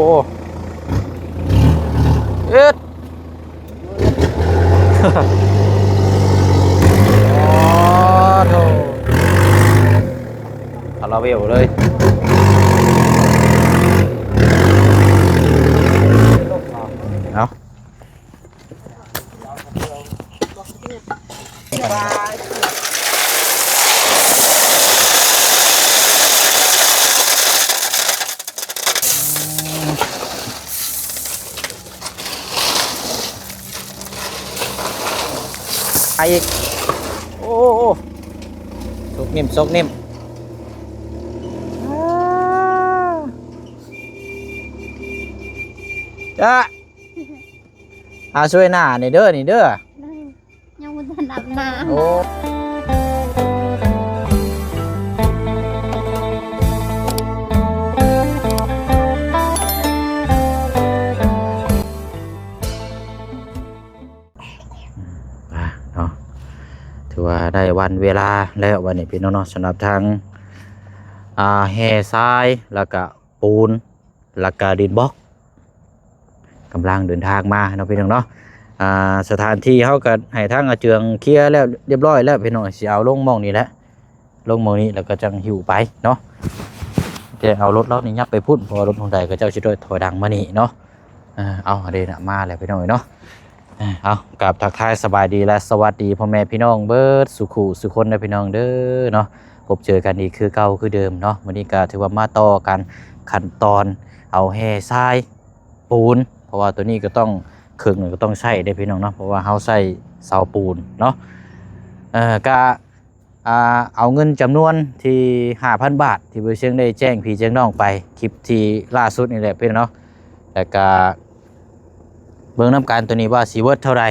ໂອ້ ເອັດ ອໍ ໂທ້ ຄາລາເວວເລີຍ ເອົາ. ໄປອີກ ໂອ້ ໂອ້ ໂອ້ ສົກນິ້ມ ສົກນິ້ມ ອາ ຈະ ອາ ຊ່ວຍໜ້ານີ້ເດີ ນີ້ເດີ ຍັງບໍ່ທັນອາບນ້ຳ ໂອ້ ອາ ເນາະ ຖືວ່າໄດ້ວັນເວລາແລ້ວ ວັນນີ້ພີ່ນ້ອງເນາະ ສຳລັບທາງ ອາ ແຮ່ຊາຍ ແລ້ວກະ ປູນ ແລ້ວກະດິນບລັອກ ກຳລັງເດີນທາງມາເນາະພີ່ນ້ອງເນາະ ອາ ສະຖານທີ່ເຮົາກະໃຫ້ທາງອາເຈືອງເຄຍແລ້ວ ລຽບຮ້ອຍແລ້ວພີ່ນ້ອງ ຊິເອົາລົງໝ່ອງນີ້ແຫຼະ ລົງໝ່ອງນີ້ແລ້ວກະຈັ່ງຫິ້ວໄປເນາະ ແຕ່ເອົາລົດລາວນີ້ຍັບໄປພຸ້ນ ເພາະວ່າລົດຮອນໄດເຂົາເຈົ້າຊິຖອຍຫຼັງມານີ້ເນາະ ເອົາ ເດນະ ມາແລ້ວພີ່ນ້ອງເອີຍເນາະ. ເອົາ ກາບທັກທາຍສະບາຍດີ ແລະ ສະຫວັດດີພໍ່ແມ່ພີ່ນ້ອງເບິດສູ່ຄູ່ສູ່ຄົນເດີພີ່ນ້ອງເດີເນາະ ພົບເຈີກັນອີກຄືເກົ່າຄືເດີມເນາະ ມື້ນີ້ກະຖືວ່າມາຕໍ່ກັນຂັ້ນຕອນເອົາແຮ່ຊາຍປູນ ເພາະວ່າໂຕນີ້ກະຕ້ອງ ເຄິ່ງກະຕ້ອງໃຊ້ເດ້ພີ່ນ້ອງເນາະ ເພາະວ່າເຮົາໃຊ້ເສົາປູນເນາະ ເອີ ກະ ອ່າ ເອົາເງິນຈຳນວນທີ່ຫ້າພັນບາດ ທີ່ບໍ່ຊຽງໄດ້ແຈ້ງພີ່ແຈ້ງນ້ອງໄປ ຄລິບທີ່ລ່າສຸດນີ້ແຫຼະພີ່ນ້ອງເນາະ ແລ້ວກະເບິ່ງນຳກັນໂຕນີ້ວ່າຊິເບິດເທົ່າໃດ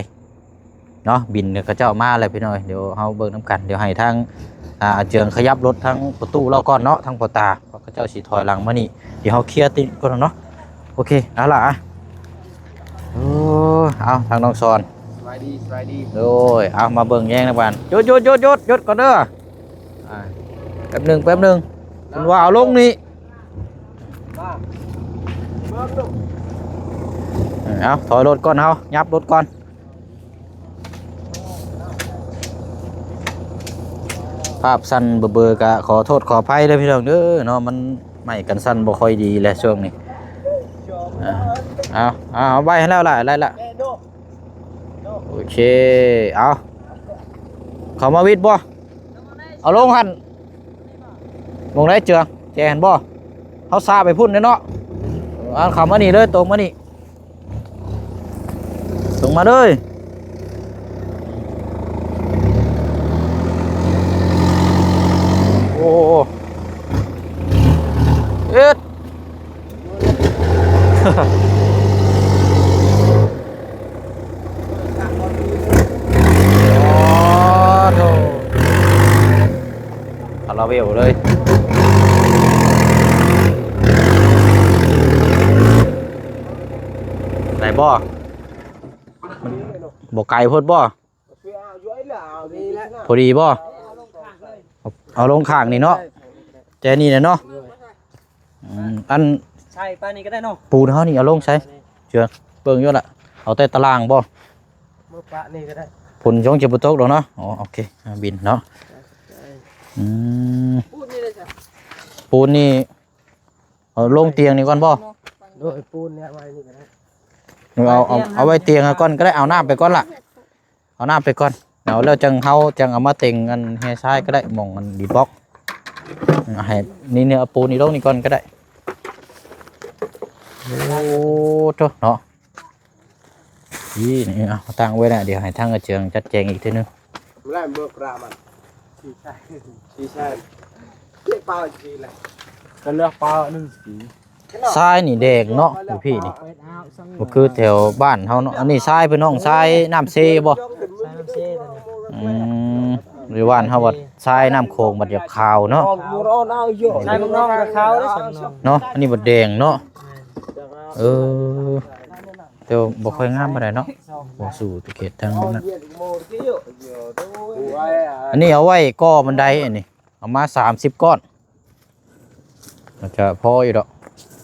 ເນາະ ບິນເຂົາເຈົ້າມາແລ້ວພີ່ນ້ອງເອີຍ ດຽວເຮົາເບິ່ງນຳກັນ ດຽວໃຫ້ທາງ ອາ ອາເຈືອງຂະຫຍັບລົດທາງປະຕູລາວກ່ອນເນາະ ທາງພໍ່ຕາ ເຂົາເຈົ້າຊິຖອຍຫຼັງມານີ້ ດຽວເຮົາເຄຍຕິດກ່ອນເນາະ ໂອເຄ ເອົາລະ ໂອ້ ເອົາ ທາງນ້ອງສອນ ສະບາຍດີ ສະບາຍດີ ໂດຍ ເອົາ ມາເບິ່ງແຍງນຳກັນ ຢຸດ ຢຸດ ຢຸດ ຢຸດ ຢຸດກ່ອນເດີ ອ່າ ແປັບໜຶ່ງ ແປັບໜຶ່ງ ເພິ່ນວ່າເອົາລົງນີ້ ເອົາ ຖອຍລົດກ່ອນ ເຮົາຫຍັບລົດກ່ອນ ພາບສັ່ນເບີໆ ກະຂໍໂທດຂໍອະໄພເດີພີ່ນ້ອງເດີເນາະ ມັນໄມ້ກັນສັ່ນບໍ່ຄ່ອຍດີແຫຼະຊ່ວງນີ້ ເອົາ ເອົາ ເອົາໄວ້ໃຫ້ແລ້ວລະ ໄດ້ລະ ໂອເຄ ເອົາ ເຂົ້າມາວິດບໍ່ ເອົາລົງຫັ້ນ ໝ່ອງໃດເຈືອງ ແຈຫັ້ນບໍ່ ເຮົາສາໄປພຸ້ນເດ້ເນາະ ເອົາ ເຂົ້າມານີ້ເລີຍ ຕົງມານີ້ ຕົງມາເລີຍ ໂອ້ ເອັດ ອໍໂທ້ ຄາລາເວວເລີຍ ໄດ້ບໍ່? ມັນບໍ່ໄກໂພດບໍ່? ພໍດີບໍ່? ເອົາລົງຂ້າງນີ້ເນາະ ແຈນີ້ແຫຼະເນາະ ອືມ ອັນ ໃສ່ປານນີ້ກໍໄດ້ເນາະ ປູນເຮົານີ້ເອົາລົງໃສ ເຊື່ອ ເບິ່ງຢູ່ລະ ເອົາແຕ່ຕາລ່າງບໍ່? ເອົາປະນີ້ກໍໄດ້ ຝົນຊ່ວງຈະບໍ່ຕົກດອກເນາະ ອໍ ໂອເຄ ອ່າ ບິນເນາະ ອືມ ປູນນີ້ເດ້ຊະ ປູນນີ້ ເອົາລົງຕຽງນີ້ກ່ອນບໍ່? ໂດຍ ປູນນີ້ໄວ້ນີ້ກໍໄດ້ ເອົາ ເອົາ ເອົາໄວ້ຕຽງກ່ອນກໍໄດ້ ເອົານ້ຳໄປກ່ອນລະ ເອົານ້ຳໄປກ່ອນ ເອົາແລ້ວຈັ່ງເຮົາຈັ່ງເອົາມາເຕັງອັນແຮ່ຊາຍກໍໄດ້ ໝ່ອງອັນດິນບລັອກ ໃຫ້ນີ້ ນີ້ເອົາປູນນີ້ລົງນີ້ກ່ອນກໍໄດ້ ໂອ້ໂທ້ເນາະ ນີ້ ນີ້ເອົາຕັ້ງໄວ້ນະ ດຽວໃຫ້ທາງອາເຈືອງຈັດແຈງອີກເທື່ອໜຶ່ງ ແລ້ວເບີກຣາມັນ ສີ່ແສນ ສີ່ແສນ ເລກປາວສີ່ແຫຼະ ກໍເລືອກປາວໜຶ່ງສີ ຊາຍນີ້ແດງເນາະ ຢູ່ພີ້ນີ້ ບໍ່ຄືແຖວບ້ານເຮົາເນາະ ອັນນີ້ຊາຍພີ່ນ້ອງ ຊາຍນ້ຳເຊບໍ່? ຊາຍນ້ຳເຊຕົວນີ້ ອືມ ຢູ່ບ້ານເຮົາວ່າຊາຍນ້ຳໂຂງບັດຢາກຂາວເນາະ ຊາຍເມືອງນອງກໍຂາວເດ້ ເນາະ ອັນນີ້ບັດແດງເນາະ ເອີ ແຕ່ວ່າບໍ່ຄ່ອຍງາມປານໃດເນາະ ບໍ່ສູ້ຕະເຂດທາງນັ້ນ ອັນນີ້ເອົາໄວ້ກໍ່ບັນໄດ ອັນນີ້ເອົາມາສາມສິບກ້ອນ ອາດຈະພໍຢູ່ດອກ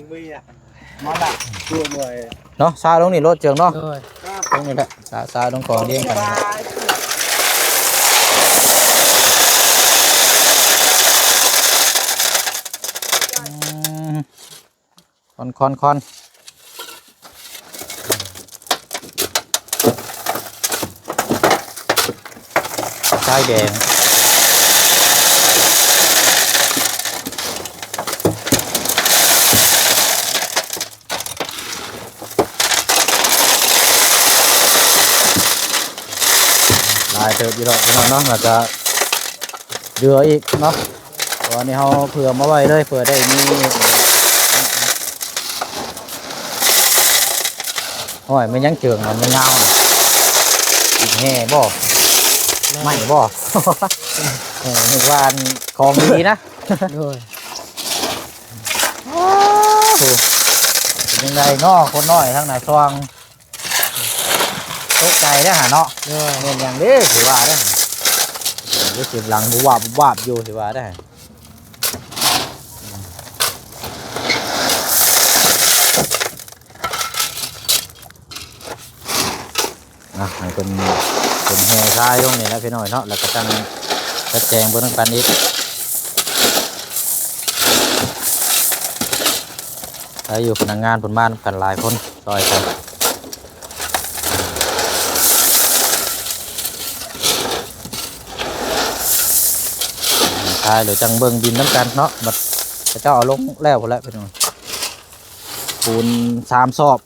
ງເມຍ ມາລະ ຊ່ວຍໜ່ວຍ ເນາະ ຊາລົງນີ້ໂລດເຈີງເນາະ ໂດຍ ລົງນີ້ແຫຼະ ຊາ ຊາລົງກອງລຽງກັນ ອືມ ຄອນ ຄອນ ຄອນ ຊາຍແດງ ຫຼາຍເຕີບຢູ່ດອກພີ່ນ້ອງເນາະ ແລ້ວກະເຫຼືອອີກເນາະ ເພາະວ່ານີ້ເຮົາເຜື່ອມາໄວ້ເລີຍ ເພື່ອໄດ້ມີ ໂອ້ຍ ແມ່ນຫຍັງເຈີງມັນຍາວໆ ອີກແຮ່ບໍ່ ໄມ້ບໍ່ ເອີ ນຶກວ່າຂອງດີນະ ໂດຍ ໂອ້ໂຫ ເປັນຈັ່ງໃດເນາະ ຄົນນ້ອຍທາງໜ້າຊ່ອງ ຕົກໃຈເດ້ຫາເນາະ ໂດຍ ແມ່ນຫຍັງເດ້ ຊິວ່າເດ້ ເອີ ສຽງດັງບູບວາບ ບູບວາບຢູ່ ຊິວ່າເດ້. ອ່ະ ໃຫ້ເພິ່ນ ເພິ່ນແຫ່ຊາຍລົງນີ້ແຫຼະພີ່ນ້ອງເນາະ ແລ້ວກໍຈັ່ງຈັດແຈງເບິ່ງນຳກັນອີກ ໃຜຢູ່ພະນັກງານເພິ່ນມານຳກັນຫຼາຍຄົນ ຊ່ອຍກັນ ຊາຍ ແລ້ວຈັ່ງເບິ່ງດິນນຳກັນເນາະ ບັດເຂົາເຈົ້າເອົາລົງແລ້ວພຸ້ນແຫຼະພີ່ນ້ອງ ປູນສາມຊອບ.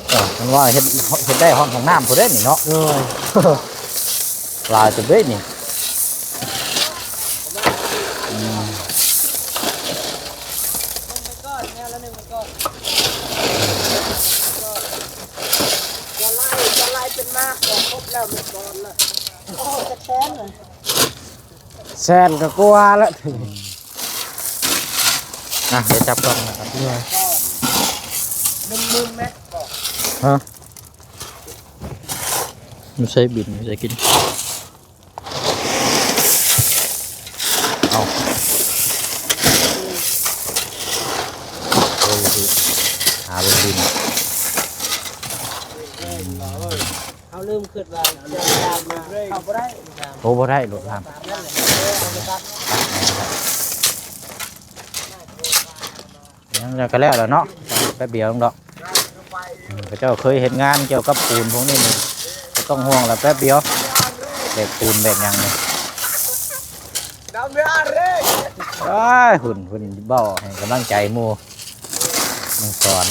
ເອີ ມັນວ່າເຮັດ ເຮັດໄດ້ຮອດຫ້ອງນ້ຳພຸ້ນເດ້ນີ້ເນາະ ໂດຍ ຫຼາຍເຕີບເດ້ນີ້ ອືມ ຈະໄລ່ ຈະໄລ່ເປັນໝາກອອກຄົບແລ້ວມັນກ່ອນນະ ໂອ້ ຈັກແສນນະ ແສນກໍກວ່າລະ ອືມ ອ່ະ ດຽວຈັບກ້ອງນະຄັບ ໜຶ່ງໝື່ນແມັດບໍ່ ຮະ ຢູ່ໃສບິນ ຢູ່ໃສກິນ ເອົາ ໂອ້ຍ ຫາເບິ່ງດິນ ເຮົາລືມຄິດວ່າຈະຕາມມາເຂົ້າບໍ່ໄດ້ ໂອ້ ບໍ່ໄດ້ ລົດລາມ ຍັງ ຍັງກໍແລ້ວແຫຼະເນາະ ແປັບດຽວເອງດອກ ເຂົາເຈົ້າເຄີຍເຮັດງານກ່ຽວກັບປູນພວກນີ້ນີ້ ບໍ່ຕ້ອງຫ່ວງລະ ແປັບດຽວ ແບກປູນແບກຫຍັງນີ້ ອ້າຍ ຫຸ່ນ ເພິ່ນເວົ້າໃຫ້ກຳລັງໃຈໝູ່ ນ້ອງສອນ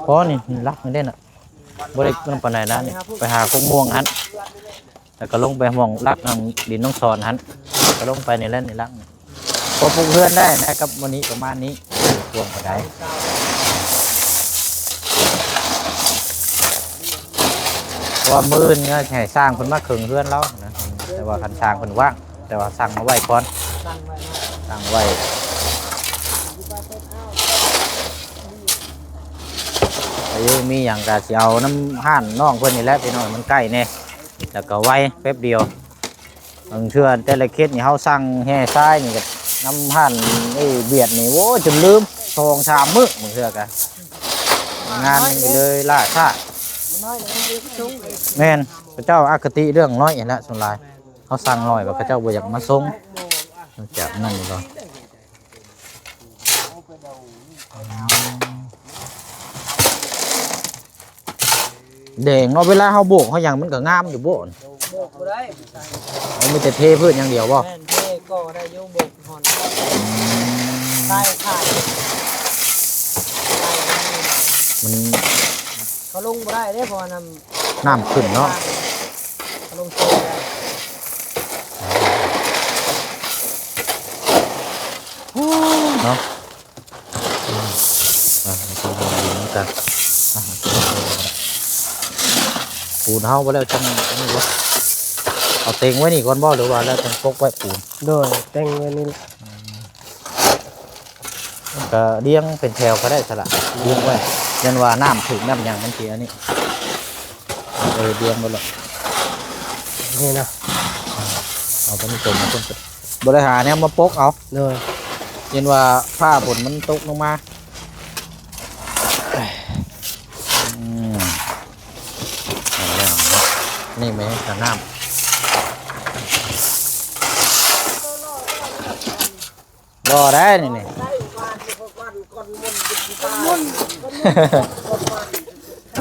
ພໍນີ້ລັກນີ້ເດ້ນະ ບໍ່ໄດ້ນຳປານໃດນະນີ້ ໄປຫາກົກມ່ວງຫັ້ນ ແລ້ວກໍລົງໄປໝ່ອງລັກນັ້ນ ດິນນ້ອງສອນຫັ້ນ ກໍລົງໄປນີ້ແຫຼະ ນີ້ລັກນີ້ ພໍປຸກເຮືອນໄດ້ນະ ກັບມື້ນີ້ປະມານນີ້ ພວງກໍໄດ້ ເພາະວ່າມື້ອື່ນກໍໃຫ້ຊ່າງເພິ່ນມາເຄິ່ງເຮືອນລາວນະ ແຕ່ວ່າຄັນຊ່າງເພິ່ນວ່າງ ແຕ່ວ່າສັ່ງມາໄວ້ກ່ອນ ສັ່ງໄວ້ ເອີ ມີຫຍັງກໍຊິເອົານຳຮ້ານນ້ອງເພິ່ນນີ້ແຫຼະ ພີ່ນ້ອງ ມັນໃກ້ແດ່. ແລ້ວກໍໄວແປັບດຽວ. ບາງເທື່ອແຕ່ລະເຂດນີ້ເຮົາສັ່ງແຮ່ຊາຍນີ້ກໍນຳຮ້ານໄອ້ບຽດນີ້ ໂອ້ຍ ຈົນລືມ ສອງສາມມື້ ບາງເທື່ອກໍງານມັນກໍເລີຍລ້າຊ້າ. ແມ່ນ ເຂົາເຈົ້າອະຄະຕິເລື່ອງນ້ອຍຫັ້ນແຫຼະ ສ່ວນຫຼາຍ ເຮົາສັ່ງໜ້ອຍວ່າເຂົາເຈົ້າບໍ່ຢາກມາສົ່ງ ນອກຈາກນັ້ນນີ້ກໍ ແດງເນາະ ເວລາເຮົາໂບກເຮົາຫຍັງມັນກໍງາມຢູ່ບໍ່? ໂບກບໍ່ໄດ້ ມັນມີແຕ່ເທພື້ນຢ່າງດຽວບໍ່? ແມ່ນ ເທກໍໄດ້ຢູ່ ໂບກຮອນ ອືມ ໃສ່ຂາດ ມັນ ເຂົາລົງບໍ່ໄດ້ເດ້ ເພາະວ່ານ້ຳ ນ້ຳຂຶ້ນເນາະ ເຂົາລົງບໍ່ໄດ້ເນາະ. ອືມ ອ່າ ມາເບິ່ງດິນນຳກັນ ອ່າ ປູນເຮົາບໍ່ແລ້ວຈັ່ງນີ້ບໍ່? ເອົາເຕັງໄວ້ນີ້ກ່ອນບໍ່ ຫຼືວ່າແລ້ວຈັ່ງປົກໄວ້ປູນ? ໂດຍ ເຕັງໄວ້ນີ້ແຫຼະ ອືມ ກໍລຽງເປັນແຖວກໍໄດ້ຊັ້ນລະ ລຽງໄວ້ ຢ້ານວ່ານ້ຳຖືກນ້ຳຫຍັງມັນຊິອັນນີ້. ເອີ ລຽງໄວ້ແລ້ວ ນີ້ນະ ເອົາຕົວນີ້ຕົວນີ້ ບໍ່ໄດ້ຫາແນວມາປົກເອົາ ໂດຍ ເຫັນວ່າຟ້າຝົນມັນຕົກລົງມາ ອືມ ເອົາແລ້ວເນາະ ນີ້ແມ່ນຂະນ້ຳ. ບໍ່ໄດ້ນີ້ ນີ້ ອ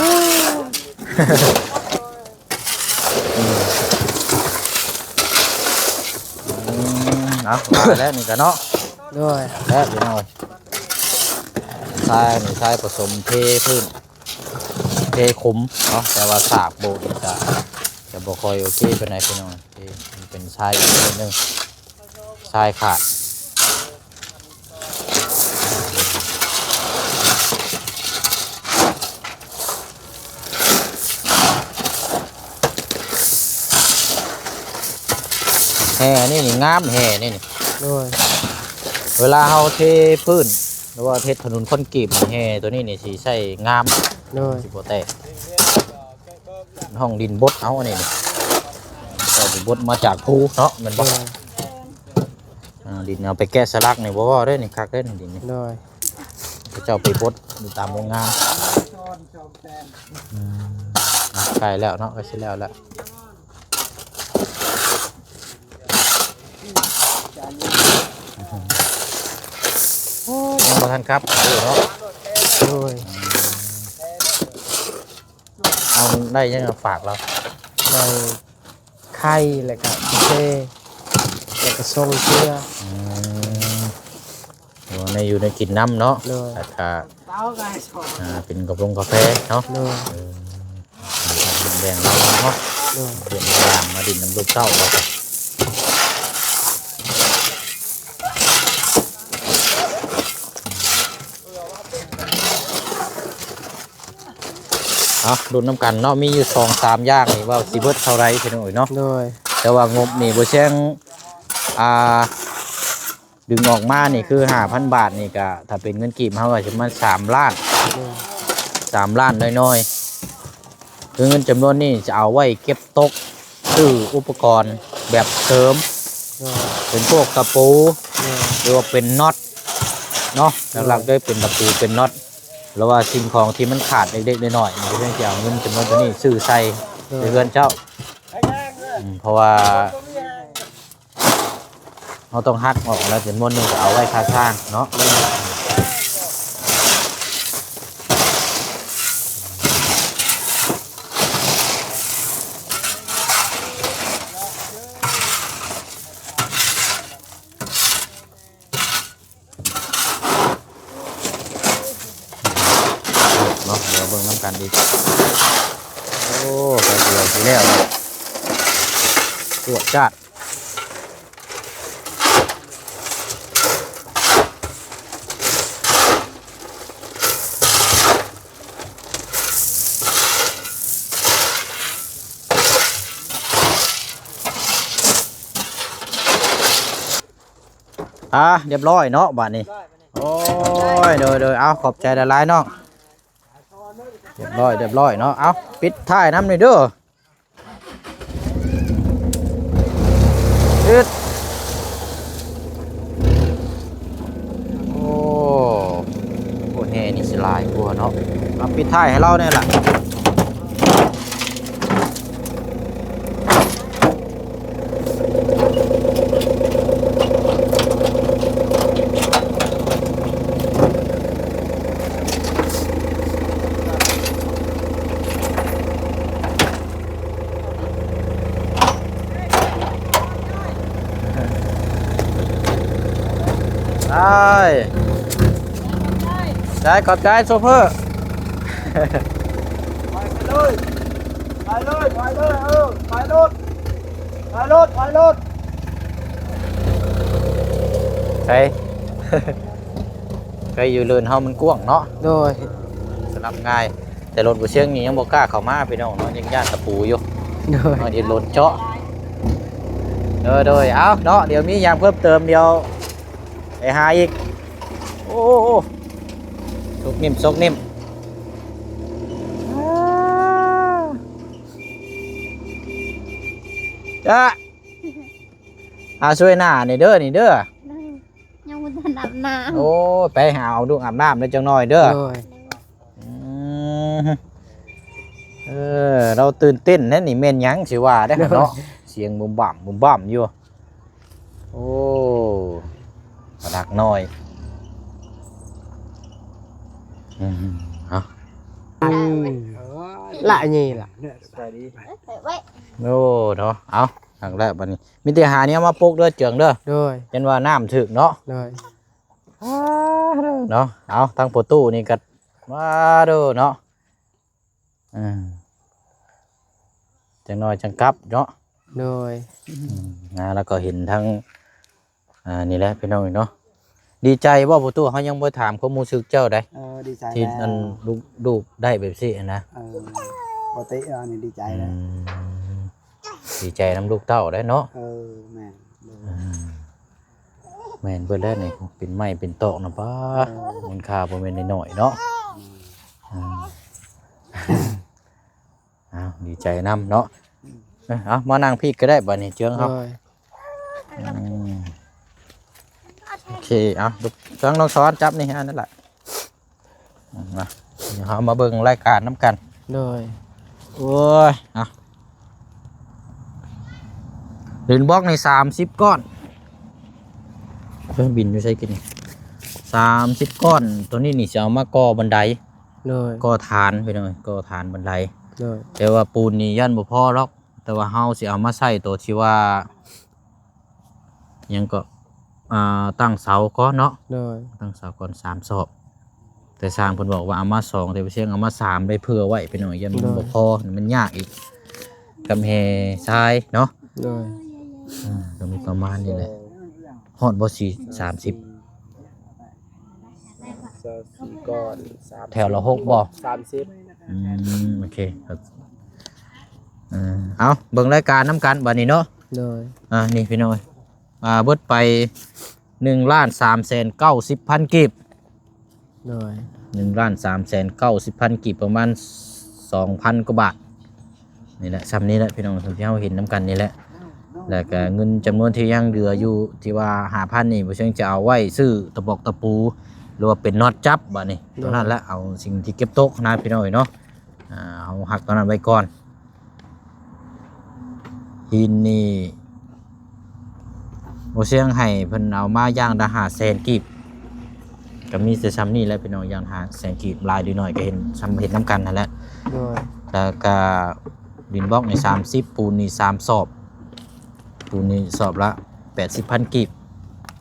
ືມ ເອົາ ວ່າແລ້ວນີ້ກະເນາະ ໂດຍ ແລ້ວພີ່ນ້ອງ ຊາຍນີ້ ຊາຍປະສົມເທພື້ນ ເທຂຸມເນາະ ແຕ່ວ່າສາກໂບກນີ້ກະ ຈະບໍ່ຄ່ອຍໂອເຄປານໃດພີ່ນ້ອງ ເທ ມັນເປັນຊາຍອີກນິດໜຶ່ງ. ຊາຍຂາດ ແຮ່ນີ້ນີ້ງາມ ແຮ່ນີ້ນີ້ ໂດຍ ເວລາເຮົາເທພື້ນ ຫຼືວ່າເຮັດຖະໜົນຄອນກຣີດ ແຮ່ຕົວນີ້ນີ້ຊິໃຊ້ງາມ ໂດຍ ຊິບໍ່ແຕກ. ຫ້ອງດິນບົດເອົາອັນນີ້ນີ້ ເຈົ້າໄປບົດມາຈາກພູເນາະ ແມ່ນບໍ່? ໂດຍ ອ່າ ດິນເອົາໄປແກະສະຫຼັກນີ້ບໍ່ເວົ້າເດ້ນີ້ ຄັກເດ້ນີ້ດິນນີ້ ໂດຍ ເຂົາເຈົ້າໄປບົດຢູ່ຕາມໂຮງງານ ອືມ ໃກ້ແລ້ວເນາະ ໃກ້ຊິແລ້ວແລ້ວ ຍັງບໍ່ທັນກັບເນາະ ໂດຍ ອືມ ເອົາ ໄດ້ຫຍັງມາຝາກລາວ? ໄດ້ໄຂ່ ແລ້ວກະກາເຟ ແລ້ວກະຊົງເສື້ອ ອືມ ໂອ້ ແນວຢູ່ແນວກິນນຳເນາະ ໂດຍ ແລ້ວກະ ອ່າ ເປັນກະຟງກາແຟເນາະ ໂດຍ ເອີ ແບ່ງລາວເນາະ ໂດຍ ເປັນຍາມມາດິນນຳລູກເຕົ້າ ແລ້ວກະ ເອົາ ລຸ້ນນຳກັນເນາະ ມີຢູ່ສອງສາມຢ່າງນີ້ ວ່າຊິເບິດເທົ່າໃດພີ່ນ້ອງເອີຍເນາະ ໂດຍ ແຕ່ວ່າງົບນີ້ບໍ່ແຊງ ອ່າ ດຶງອອກມານີ້ຄືຫ້າພັນບາດນີ້ກະ ຖ້າເປັນເງິນກີບເຮົາກະຊິປະມານສາມລ້ານ ໂດຍ ສາມລ້ານໜ້ອຍໆ ຄືເງິນຈຳນວນນີ້ຈະເອົາໄວ້ເກັບຕົກ ຊື້ອຸປະກອນແບບເສີມ ໂດຍ ເປັນພວກຕະປູ ໂດຍ ຫຼືວ່າເປັນນັອດເນາະ ໂດຍ ຫຼັກໆເລີຍເປັນຕະປູ ເປັນນັອດ ຫຼືວ່າສິ່ງຂອງທີ່ມັນຂາດເລັກໆນ້ອຍໆ ນີ້ ເພິ່ນຊິເອົາເງິນຈຳນວນໂຕນີ້ຊື້ໃສ່ ໂດຍ ໃນເຮືອນເຈົ້າ ອືມ ເພາະວ່າ ເຮົາຕ້ອງຫັກອອກແລ້ວ ຈຳນວນໜຶ່ງກໍເອົາໄວ້ຄ່າຊ່າງເນາະ ເນາະ ດຽວເບິ່ງນຳກັນອີກ ໂອ້ ແປັບດຽວຊິແລ້ວ ຈວດຈາດ. ອ່າ ຮຽບຮ້ອຍເນາະບາດນີ້ ໂອ້ຍ ໂດຍໆ ເອົາ ຂອບໃຈຫຼາຍໆນ້ອງ ຮຽບຮ້ອຍ ຮຽບຮ້ອຍເນາະ ເອົາ ປິດທ້າຍນຳນີ້ເດີ. ຮຽ ອືດ ໂອ້ ໂອ້ ແຮ່ນີ້ຊິຫຼາຍກວ່າເນາະ. ມາປິດທ້າຍໃຫ້ລາວແດ່ລະ. ໄດ້ ໄດ້ ຂອບໃຈໂຊເຟີ. ໄປເລີຍ ໄປເລີຍ ໄປເລີຍ ເອີ ໄປໂລດ ໄປໂລດ ໄປໂລດ. ໃສ ໄກຢູ່ ເລີນເຮົາມັນກວ້າງເນາະ. ໂດຍ ສະຫຼັບງ່າຍ. ແຕ່ລົດບໍ່ຊຽງນີ້ຍັງບໍ່ກ້າເຂົ້າມາພີ່ນ້ອງເນາະ ຍັງຢ້ານຕະປູຢູ່. ໂດຍ ເຮົາຊິລົດເຈາະ. ໂດຍ ໂດຍ ເອົາເນາະ ດຽວມີຫຍັງເພີ່ມເຕີມດຽວໄປຫາອີກ. ໂອ້ ໂອ້ ໂອ້ ສົກນິ້ມ ສົກນິ້ມ. ອາ ອາ ຊ່ວຍໜ້ານີ້ເດີ ນີ້ເດີ. ຍັງບໍ່ທັນອາບນ້ຳ. ໂອ້ ໄປຫາເອົາລູກອາບນ້ຳເດີ ຈັກໜ້ອຍເດີ. ໂດຍ ອືມ ເອີ ລາວຕື່ນເຕັ້ນແທ້ນີ້ ແມ່ນຫຍັງຊິວ່າເດ້ເນາະ. ໂດຍ ສຽງບູມບາມ ບູມບາມຢູ່. ໂອ້ ປາດັກນ້ອຍ. ອືມ ເອົາ ອືມ ລະນີ້ລະ ສະບາຍດີ. ໂອ້ ເນາະ ເອົາ ທາງແລກບັດນີ້ ມີແຕ່ຫາແນວມາປົກເດີເຈືອງເດີ. ໂດຍ ເຫັນວ່ານ້ຳຖືກເນາະ. ໂດຍ ອ້າໂດ ເນາະ ເອົາ ທາງປະຕູນີ້ກໍ ວ້າໂດ ເນາະ ເອີ ຈັກໜ້ອຍຈັ່ງກັບເນາະ. ໂດຍ ອືມ ນະ ແລ້ວກໍເຫັນທັງ ອ່າ ນີ້ແຫຼະພີ່ນ້ອງເນາະ. ດີໃຈບໍ່ປະຕູ? ເຮົາຍັງບໍ່ຖາມຄວາມຮູ້ສຶກເຈົ້າໃດ. ເອີ ດີໃຈ ທີ່ ແລ້ວ ອັນ ລູກ ລູກໄດ້ແບບຊີ້ນະ. ເອີ ບໍ່ຕິ ອັນນີ້ດີໃຈແລ້ວ. ອືມ ດີໃຈນຳລູກເຕົ້າໄດ໋ເນາະ. ເອີ ແມ່ນ ໂດຍ ອືມ ແມ່ນເບິດແລ້ວນີ້ ເປັນໄມ້ເປັນຕອກນະ ປ້າ ເອີ ມູນຄ່າບໍ່ແມ່ນນ້ອຍໆເນາະ. ອືມ ອືມ ອ້າວ ດີໃຈນຳເນາະ. ເອີ ເອົາ ມານັ່ງພີ້ກໍໄດ້ບັດນີ້ ເຈີງເຮົາ. ໂດຍ ອືມ ໂອເຄ ເອົາ ທາງນ້ອງສອນຈັບນີ້ ອັນນັ້ນລະ. ມາ ດຽວເຮົາມາເບິ່ງລາຍການນຳກັນ. ໂດຍ ໂອ້ຍ ເອົາ ດິນບລັອກນີ້ສາມສິບກ້ອນ. ເອີ ບິນຢູ່ໃສກິນນີ້? ສາມສິບກ້ອນ. ໂຕນີ້ນີ້ຊິເອົາມາກໍ່ບັນໄດ. ໂດຍ ກໍ່ຖານພີ່ນ້ອງ ກໍ່ຖານບັນໄດ. ໂດຍ ແຕ່ວ່າປູນນີ້ຢ້ານບໍ່ພໍດອກ ແຕ່ວ່າເຮົາຊິເອົາມາໃສ່ໂຕທີ່ວ່າ ຫຍັງເກາະ ອ່າ ຕັ້ງເສົາກ່ອນເນາະ. ໂດຍ ຕັ້ງເສົາກ່ອນສາມສອບ ແຕ່ຊ່າງເພິ່ນບອກວ່າເອົາມາສອງ ແຕ່ວ່າຊຽງເອົາມາສາມໄດ້ເຜື່ອໄວ້ພີ່ນ້ອງ ຢ້ານມັນ ໂດຍ ບໍ່ພໍ ມັນຍາກອີກກັບແຮ່ຊາຍເນາະ. ໂດຍ ອ່າ ກໍມີປະມານນີ້ແຫຼະ. ຮອດບໍ່ ສີ່ ສາມສິບ ສາມສິບ ແຖວລະຫົກບໍ່? ສາມສິບ. ອືມ ໂອເຄ ເອົາ ເບິ່ງລາຍການນຳກັນບັດນີ້ເນາະ. ໂດຍ ອ່າ ນີ້ພີ່ນ້ອງ ອ່າ ເບິດໄປ ໜຶ່ງລ້ານສາມແສນເກົ້າສິບພັນກີບ. ໂດຍ ໜຶ່ງລ້ານສາມແສນເກົ້າສິບພັນກີບ ປະມານສອງພັນກວ່າບາດ. ນີ້ແຫຼະ ຊ່ຳນີ້ແຫຼະພີ່ນ້ອງ ທີ່ເຮົາເຫັນນຳກັນນີ້ແຫຼະ. ແລ້ວກະເງິນຈຳນວນທີ່ຍັງເຫຼືອຢູ່ ທີ່ວ່າຫ້າພັນນີ້ ບໍ່ເຊີງຈະເອົາໄວ້ຊື້ຕະປອກຕະປູ ຫຼືວ່າເປັນນັອດຈັບບາດນີ້. ໂດຍ ຕົວນັ້ນແຫຼະ ເອົາສິ່ງທີ່ເກັບຕົກນະພີ່ນ້ອງເອີຍເນາະ. ອ່າ ເຮົາຮັກຕົວນັ້ນໄວ້ກ່ອນ. ຫີນນີ້ ບໍ່ຊຽງໃຫ້ເພິ່ນເອົາມາຢ່າງລະຫ້າແສນກີບ ກໍມີແຕ່ຊ່ຳນີ້ແຫຼະພີ່ນ້ອງ ຢ່າງລະຫ້າແສນກີບ ຫຼາຍຫຼືໜ້ອຍກໍເຫັນ ຊ່ຳເຫັນນຳກັນຫັ້ນແຫຼະ. ໂດຍ ແລ້ວກໍດິນບລັອກນີ້ສາມສິບ ປູນນີ້ສາມສອບ ປູນນີ້ສອບລະແປດສິບພັນກີບ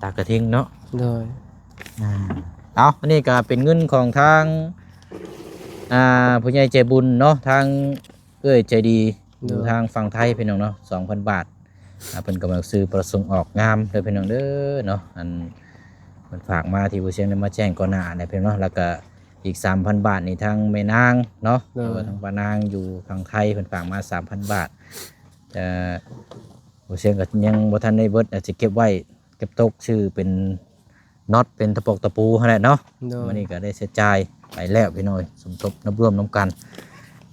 ຕາກະທິງເນາະ. ໂດຍ ອ່າ ເອົາ ອັນນີ້ກໍເປັນເງິນຂອງທາງ ອ່າ ຜູ້ໃຫຍ່ໃຈບຸນເນາະ ທາງ ເອື້ອຍໃຈດີ ໂດຍ ຢູ່ທາງຝັ່ງໄທພີ່ນ້ອງເນາະ ສອງພັນບາດ. ອ່າ ເພິ່ນກໍມາຊື້ປະສົງອອກງາມເດີພີ່ນ້ອງເດີເນາະ. ອັນເພິ່ນຝາກມາທີ່ບໍ່ຊຽງໄດ້ມາແຈ້ງກ່ອນໜ້າແຫຼະພີ່ນ້ອງເນາະ. ແລ້ວກໍອີກສາມພັນບາດນີ້ທາງແມ່ນາງເນາະ ໂດຍ ຫຼືວ່າທາງປ້ານາງຢູ່ຝັ່ງໄທ ເພິ່ນຝາກມາສາມພັນບາດ. ແຕ່ບໍ່ຊຽງກໍຍັງບໍ່ທັນໄດ້ເບິດ ອາດຈະເກັບໄວ້ ເກັບຕົກຊື້ເປັນ ນັອດເປັນຕະປອກຕະປູຫັ້ນແຫຼະເນາະ. ໂດຍ ມື້ນີ້ກໍໄດ້ໃຊ້ຈ່າຍໄປແລ້ວພີ່ນ້ອງເອີຍ ສົມທົບນັບລວມນຳກັນ.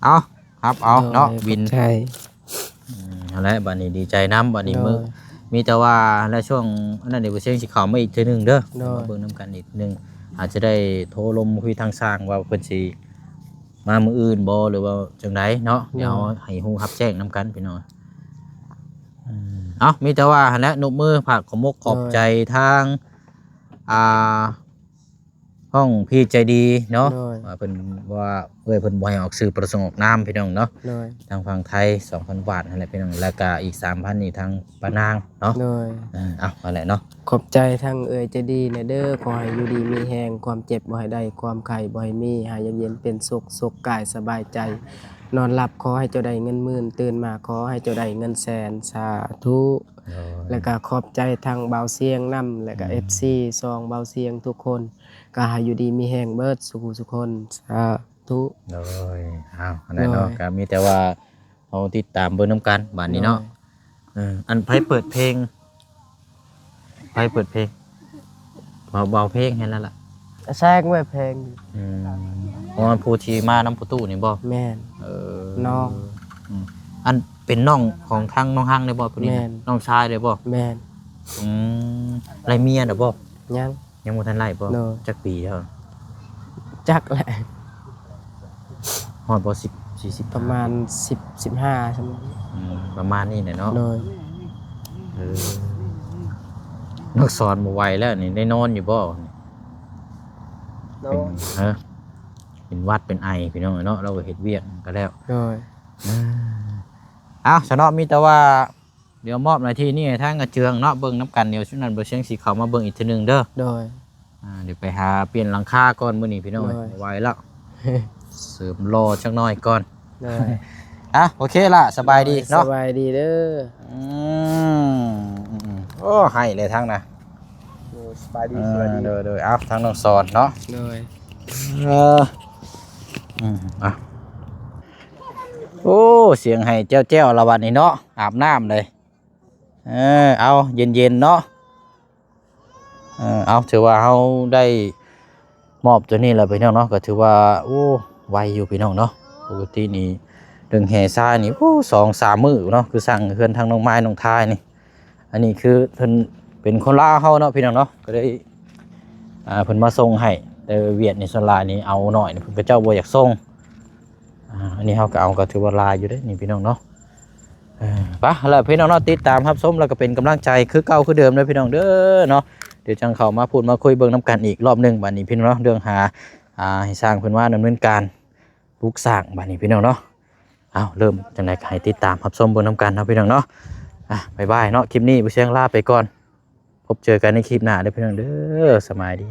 ເອົາ ຮັບເອົາເນາະ ໂດຍ ວິນ ຂອບໃຈ. ອືມ ຫັ້ນແຫຼະ ບັດນີ້ດີໃຈນຳ ບັດນີ້ ໂດຍ ມື້ ມີແຕ່ວ່າໃນຊ່ວງອັນນັ້ນນີ້ ບໍ່ເຊງຊິເຂົ້າມາອີກເທື່ອໜຶ່ງເດີ ໂດຍ ມາເບິ່ງນຳກັນອີກໜຶ່ງ ອາດຈະໄດ້ໂທລົມຄຸຍທາງຊ່າງວ່າເພິ່ນຊິມາມື້ອື່ນບໍ່ ຫຼືວ່າຈັ່ງໃດເນາະ ໂດຍ ດຽວໃຫ້ຮູ້ຮັບແຈ້ງນຳກັນພີ່ນ້ອງ. ອືມ ເອົ້າ ມີແຕ່ວ່າຫັ້ນແຫຼະ ນົບມື ຝາກຂອບມົກຂອບໃຈ ໂດຍ ທາງ ອ່າ ຫ້ອງພີ່ໃຈດີເນາະ ໂດຍ ວ່າເພິ່ນ ວ່າເອື້ອຍເພິ່ນບໍ່ໃຫ້ອອກຊື່ປະສົງອອກນາມພີ່ນ້ອງເນາະ ໂດຍ ທາງຝັ່ງໄທ ສອງພັນບາດຫັ້ນແຫຼະພີ່ນ້ອງ ແລ້ວກະອີກ ສາມພັນ ນີ້ທາງປ້ານາງເນາະ ໂດຍ ເອີ ເອົາ ຫັ້ນແຫຼະເນາະ ຂອບໃຈທາງເອື້ອຍໃຈດີແດ່ເດີ ຂໍໃຫ້ຢູ່ດີມີແຮງ ຄວາມເຈັບບໍ່ໃຫ້ໄດ້ ຄວາມໄຂ້ບໍ່ໃຫ້ມີ ໃຫ້ຢາກເຢັນເປັນສຸກ ສຸກກາຍສະບາຍໃຈ ນອນຫຼັບຂໍໃຫ້ເຈົ້າໄດ້ເງິນໝື່ນ ຕື່ນມາຂໍໃຫ້ເຈົ້າໄດ້ເງິນແສນ ສາທຸ ໂດຍ ແລ້ວກະຂອບໃຈທາງບ່າວຊຽງນຳ ແລ້ວກະ ອືມ ເອັຟຊີ ຊ່ອງບ່າວຊຽງທຸກຄົນ ກະໃຫ້ຢູ່ດີມີແຮງເບິດສູ່ຜູ້ສູ່ຄົນ ສາທຸ ໂດຍ ເອົາ ອັນນັ້ນເນາະ ໂດຍ ກະມີແຕ່ວ່າເຮົາຕິດຕາມເບິ່ງນຳກັນບາດນີ້ເນາະ ໂດຍ ເອີ ອັນໃຜເປີດເພງ ໃຜເປີດເພງ ເບົາ ເບົາເພງໃຫ້ແລ້ວລະ ແຊງໄວ້ເພງ ອືມ ອໍ ຜູ້ທີ່ມານຳພໍ່ຕູ້ນີ້ບໍ່ ແມ່ນ ເອີ ນ້ອງ ອືມ ອັນເປັນນ້ອງຂອງທາງນ້ອງຮັງໄດ້ບໍ່ຜູ້ນີ້ ແມ່ນ ນ້ອງຊາຍໄດ້ບໍ່ ແມ່ນ ອືມ ໄດ້ເມຍແລ້ວບໍ່ ຍັງ ຍັງບໍ່ທັນໄດ້ບໍ່ ໂດຍ ຈັກປີແລ້ວ ຈັກແຫຼະ ຮອດບໍ່ ສິບ ສີ່ສິບ ປະມານ ສິບ ສິບຫ້າ ຊ່ຳ ອືມ ປະມານນີ້ແຫຼະເນາະ ໂດຍ ເອີ ນ້ອງສອນບໍ່ໄຫວແລ້ວນີ້ ໄດ້ນອນຢູ່ບໍ່ ນອນ ເປັນ ຮະ ເປັນຫວັດເປັນໄອພີ່ນ້ອງເອີຍເນາະ ລາວກໍເຮັດວຽກກໍແລ້ວ ໂດຍ ເອີ ເອົ້າ ຊະເນາະ ມີແຕ່ວ່າ ດຽວມອບໜ້າທີ່ນີ້ໃຫ້ທາງອາເຈືອງເນາະ ເບິ່ງນຳກັນ ດຽວຊຸມນັ້ນບໍ່ເຊງຊິເຂົ້າມາເບິ່ງອີກເທື່ອໜຶ່ງເດີ ໂດຍ ອ່າ ດຽວໄປຫາປ່ຽນຫຼັງຄາກ່ອນມື້ນີ້ພີ່ນ້ອງ ໂດຍ ບໍ່ໄຫວແລ້ວ ເສີມຫຼໍ່ຈັກໜ້ອຍກ່ອນ ໂດຍ ອ່ະ ໂອເຄລະ ສະບາຍດີເນາະ ສະບາຍດີເດີ ອືມ ໂອ້ ໃຫ້ເລີຍທາງນະ ໂດຍ ສະບາຍດີ ເອີ ສະບາຍດີ ໂດຍ ໂດຍ ເອົາ ທາງນ້ອງສອນເນາະ ໂດຍ ເອີ ອືມ ອ່ະ ໂອ້ ສຽງໄຫ້ແຈ້ວໆລະບັດນີ້ເນາະ ອາບນ້ຳເລີຍ ເອີ ເອົາ ເຢັນໆເນາະ ເອີ ເອົາ ຖືວ່າເຮົາໄດ້ມອບໂຕນີ້ແລ້ວພີ່ນ້ອງເນາະ ກໍຖືວ່າ ໂອ້ ໄວຢູ່ພີ່ນ້ອງເນາະ ປົກກະຕິນີ້ເລື່ອງແຫ່ຊາຍນີ້ ໂອ້ ສອງສາມມື້ເນາະ ຄືສ້າງເຮືອນທາງນ້ອງມາຍນ້ອງທາຍນີ້ ອັນນີ້ຄືເພິ່ນເປັນຄົນລາວເຮົາເນາະພີ່ນ້ອງເນາະ ກໍໄດ້ ອ່າ ເພິ່ນມາສົ່ງໃຫ້ ແຕ່ຫວຽດນີ້ສ່ວນຫຼາຍນີ້ເອົາໜ້ອຍ ເພິ່ນ ເຂົາເຈົ້າບໍ່ຢາກສົ່ງ ອ່າ ອັນນີ້ເຮົາກໍເອົາ ກໍຖືວ່າຫຼາຍຢູ່ເດ້ນີ້ພີ່ນ້ອງເນາະ ເອີ ໄປແລ້ວພີ່ນ້ອງເນາະ ຕິດຕາມຮັບຊົມ ແລ້ວກໍເປັນກຳລັງໃຈຄືເກົ່າຄືເດີມເດີພີ່ນ້ອງເດີເນາະ ດຽວຈັ່ງເຂົ້າມາພູດມາຄຸຍເບິ່ງນຳກັນອີກລອບໜຶ່ງ ບາດນີ້ພີ່ນ້ອງເນາະ ເລື່ອງຫາ ອ່າ ໃຫ້ຊ່າງເພິ່ນມາດຳເນີນການປຸກສ້າງ ບາດນີ້ພີ່ນ້ອງເນາະ ເອົາ ເລີ່ມຈັ່ງໃດກໍໃຫ້ຕິດຕາມຮັບຊົມເບິ່ງນຳກັນເນາະພີ່ນ້ອງເນາະ ອ່ະ ບາຍບາຍເນາະ ຄລິບນີ້ບໍ່ເຊງລາໄປກ່ອນ ພົບເຈີກັນໃນຄລິບໜ້າເດີພີ່ນ້ອງເດີ ສະບາຍດີ.